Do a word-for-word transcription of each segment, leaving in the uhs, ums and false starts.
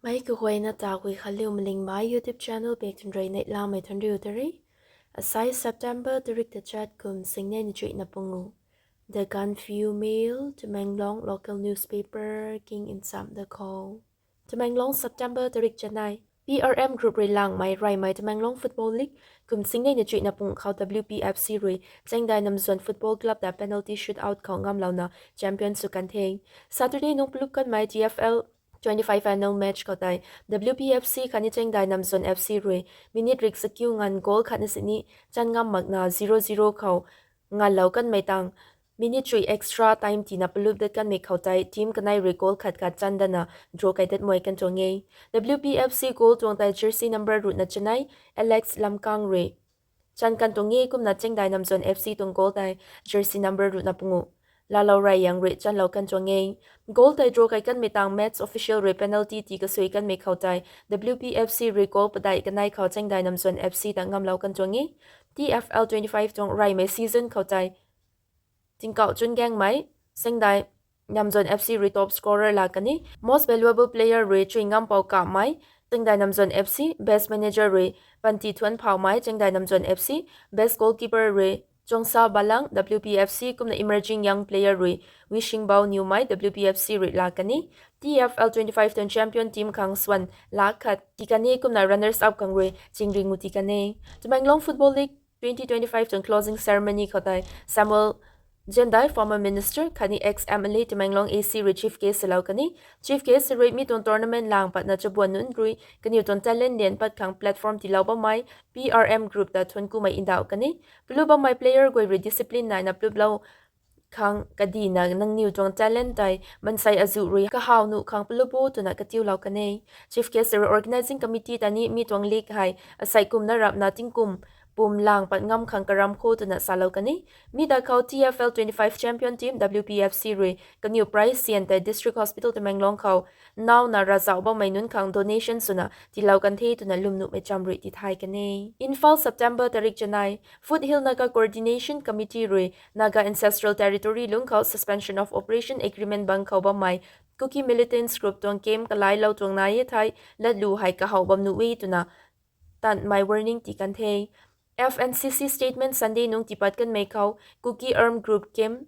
Mei kaguayna ta Guikhanliu Malingmei YouTube channel bak tun rui neihlamei thanriu ta re. Asai September tarik tachat kum singnei na chuihna pungu. The Gaanphiu Mail, Tamenglong local newspaper king nsam da khou. Tamenglong, September tarik chanei. P R M group rui langmei reymei Tamenglong Football League kum singnei na chuihna pung khou W P F C rui Chaengdai Namzuan Football Club ta penalty shootout khou ngamlouna champion sw kan the. Saturday nung palup kanmei T F L twenty-five final match khou tei W P F C khatni Chaengdai Namzuan F C rui minute rik sakiu nganv goal khatna sini chan ngam makna zero zero khou nganlou kanmei tang, minute chuih extra time tina palup dat kanmei khou tei team kanei rui goal khat khat chan dana draw kai dat mei kan tuang e. W P F C goal tuang tei jersey number ruhna chanei Alex Lamkang rui chan kan tuang e, kumna Chaengdai Namzuan F C tuang goal tei jersey number ruhna pungu Lalou Raiyang rui chanlou kan tuang e. Goal tei draw kai kanmei tang match official rui penalty tii kasui kanmei khou tei W P F C rui goal padeih kanei khou Chaengdai Namzuan F C ta ngamlou kan tuang e. T F L twenty-five tuang reymei season khou tei tingkauh chun gaengmei Chaengdai Namzuan F C rui top scorer laa kan e. Most valuable player rui Chuingampou Kamei, Chaengdai Namzuan F C, best manager rui Panty Thuanphaumei, Chaengdai Namzuan F C, best goalkeeper rui Chongsa Balang, W P F C, kumna emerging young player rui Wishingbau Niwmei, W P F C rui laa kan e. T F L twenty-five tuang champion team khang swan lakh khat tii kan e, kumna runners up khang rui chingri ngu tii kan e. Tamenglong Football League twenty twenty-five tuang closing ceremony khou tei Samuel Jendai, former minister khatni ex M L A Tamenglong A C rui chief guest salou kan e. Chief guest rui mi tuang tournament lang patna chabuan nunc rui kaniw tuang talent lian pat khang platform tiilou bammei P R M group ta thuanc kumei ndauh kan e. Palup bammei player guay rui discipline naina paluplou khang kadihna nangniw tuang talent tei mansei azuh rui kahaw nuh khang palup o twna katiulou kan e. Chief guest rui organizing committee ta ni mi tuang league hei asei kumna rapna tingkum pum lang pat ngam khang karam kho twna salou kan e. Mi ta khou T F L twenty-five champion team W P F C rui kaniw prize sian tei District Hospital Tamenglong khou nauna ravzauh bammei nunc khang donation swna tiilou kan the twna lwmnuhmei cham rui tithay kan e. Imphal, September tarik chanei. Foothill Naga Coordination Committee rui Naga Ancestral Territory lungc khou Suspension of Operation Agreement bang khou bammei Kuki militants group tuang camp kalailou tuang nai e thei latlu hei kahaw bam nuh e twna tanmei warning tii kan the. F N C C statement Sunday nung tiipat kanmei khou Kuki armed group camp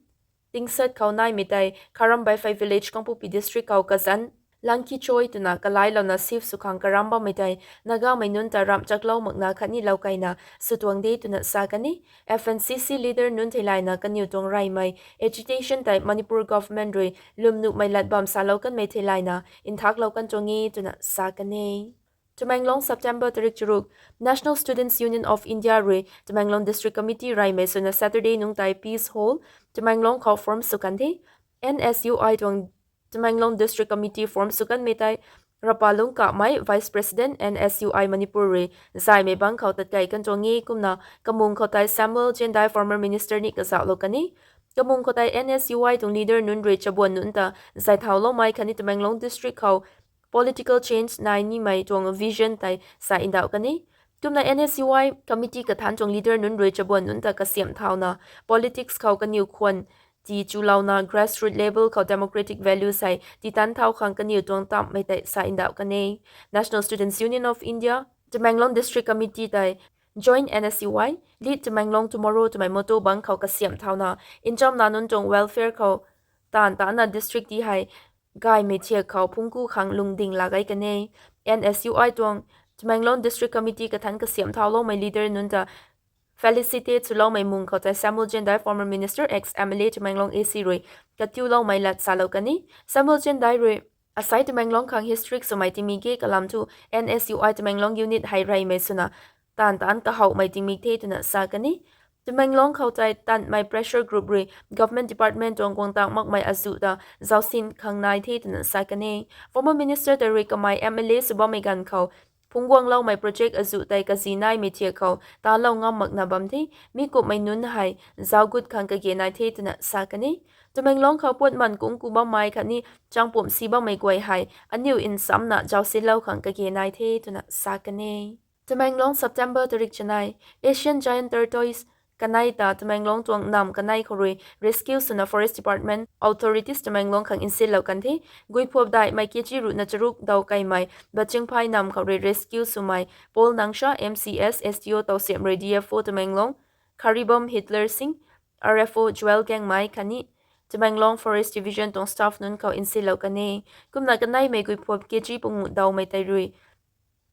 tingsat khou naimei tei Kharam Vaiphei village Kangpokpi district khou kazanc Langkichoi twna kalaylouna shift sw khang karam bammei tei Nagamei nunc ta ramh chaklou makna khatni loukeina sw tuang de twna sa kan e. F N C C leader nunc theilayna kaniw tuang reymei agitation tei Manipur government rui lwmnuhmei lat bam salou kanmei theilayna nthaklou kan tuang e twna sa kan e. Tamenglong, September tarik charuk. National Students Union of India rui Tamenglong District Committee reymei swna Saturday nung tei Peace Hall, Tamenglong khou form sw kan the. N S U I tuang Tamenglong District Committee form sw kanmei tei Rapalung Kamei, Vice President, N S U I Manipur rui zaymei bang khou tatkei kan tuang e. Kumna kamung khou tei Samuel Jendai, former minister ni kazauhlou kan e. Kamung khou tei N S U I tuang leader nunc rui chabuan nunc ta zay thauloumei khatni Tamenglong district khou political change nai nimei tuang vision tei sa ndauh kan e. Kumna N S U I committee kathanc tuang leader nunc rui chabuan nunc ta kasiamh thauna politics khou kaniw khwan tii chulouna grassroot level khou democratic values hei titan thau khang kaniw tuang tamhmei tei sa ndauh kan e. National Students Union of India Tamenglong District Committee tei Joint N S U I, Lead Tamenglong Tomorrow twmei motto bang khou kasiamh thauna nchamna nunc tuang welfare khou taanv tana district ti hei gaymei thiak khou phungc ku khang lungding laa gei kan e. N S U I tuang Tamenglong District Committee kathanc kasiamh thauloumei leader nunc ta felicitate swloumei mung khou tei Samuel Jendai, former minister, ex M L A Tamenglong A C rui katiuloumei lat salou kan e. Samuel Jendai rui asei Tamenglong khang historic swmei tingmik e, kalam thu N S U I Tamenglong unit hei reymei swna taanv tan kahouhmei tingmik the twna sa kan e. Tamenglong khou tei tanmei pressure group rui government department tuang guang tang makmei azuh ta zausin khang nai the twna sa kan e. Former minister tei rui kamei M L A sw bammei ganv khou phungc guangloumei project azuh tei kazi naimei thiak khou talou ngam makna bam the. Mi kumhmei nunc hei zauc gut khang kage nai the twna sa kan e. Tamenglong khou puatman kungc ku bammei khatni changpumc si bammei guay hei aniu nsamna zausinlou khang kage nai the twna sa kan e. Tamenglong, September tarik chanei. Asian giant tortoise kanei ta Tamenglong tuang namv kanei khou rui rescue swna Forest Department authorities Tamenglong khang nsinlou kan the. Guiphuap daihmei kg ruhna charuk daw kaimei Bachingphai namv khou rui rescue swmei Paul Nangsha, M C S, S D O Tawsiam rui D F O Tamenglong, Kharibam Hitler Singh, R F O Joel Gaengmei khatni Tamenglong Forest Division tuang staff nunc khou nsinlou kan e. Kumna kaneimei guiphuap kg pangu dawmei tei rui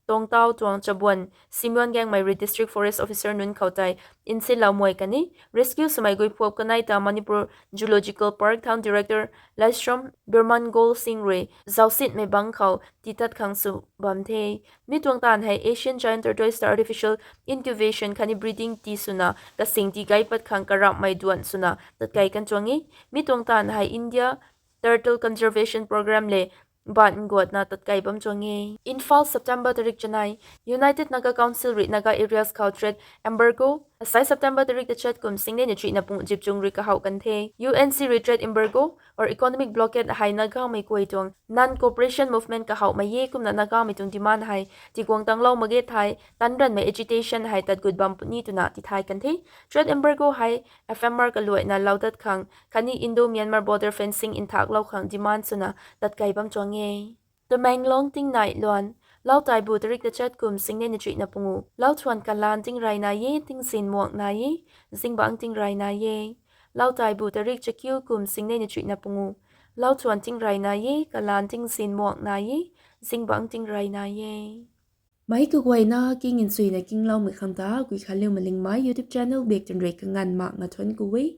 Tongtau tuang Chabuan Simeon Gaengmei rui District Forest Officer nunc khou tei nsinlou muai kan e. Rescue swmei guiphuap kanei ta Manipur Zoological Park thaun Director Laishram Birman Gol Singh rui zausinmei bangc khou tiitat khang sw bam the. Mi tuang taanv hei Asian Giant Tortoise ta artificial incubation khatni breeding tii swna kasing tii gay pat khang karamhmei duan swna tatkei kan tuang e. Mi tuang taanv hei India Turtle Conservation Program le baanc guatna tatkei bam tuang e. Imphal, September tarik chanei. United Naga Council rui Naga areas khou trade embargo. Asai September tarik tachat kum singnei na chuihna pung zipchung rui kahouh kan the. U N C rui trade embargo or economic blockade hei Nagamei kuay tuang non-cooperation movement kahouhmei e, kumna Nagamei tuang demand hei tiguang tanglou mak ge thei tanranmei agitation hei tat gut bam puni twna tithay kan the. Trade embargo hei F M R kaluaina loudat khang khatni Indo-Myanmar border fencing nthaklou khang demand swna tatkei bam tuang e. Tamenglong tingnai luan. Lautaibu tarik tachat kum singnei na chuihna pangu. Lauthuan kalaan tingrayna e, tingzin muang nai e, zingbangc tingrayna e. Lautaibu tarik chakiu kum singnei na chuihna pangu. Lauthuan tingrayna e, kalaan tingzin muang nai e, zingbangc tingrayna e. Meic kaguayna king nchuina kingloumei khang ta Guikhanliu Malingmei YouTube channel bak tan rui kanganv mak nga thuanc ku e.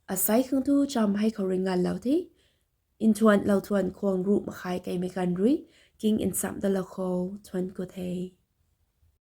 Asai khang thu cham hei khou rui nganvlou the. Nthuan lauthuan khwang ruh makhai kaimei ganv rui king nchamh dalou khou thuanc ku the.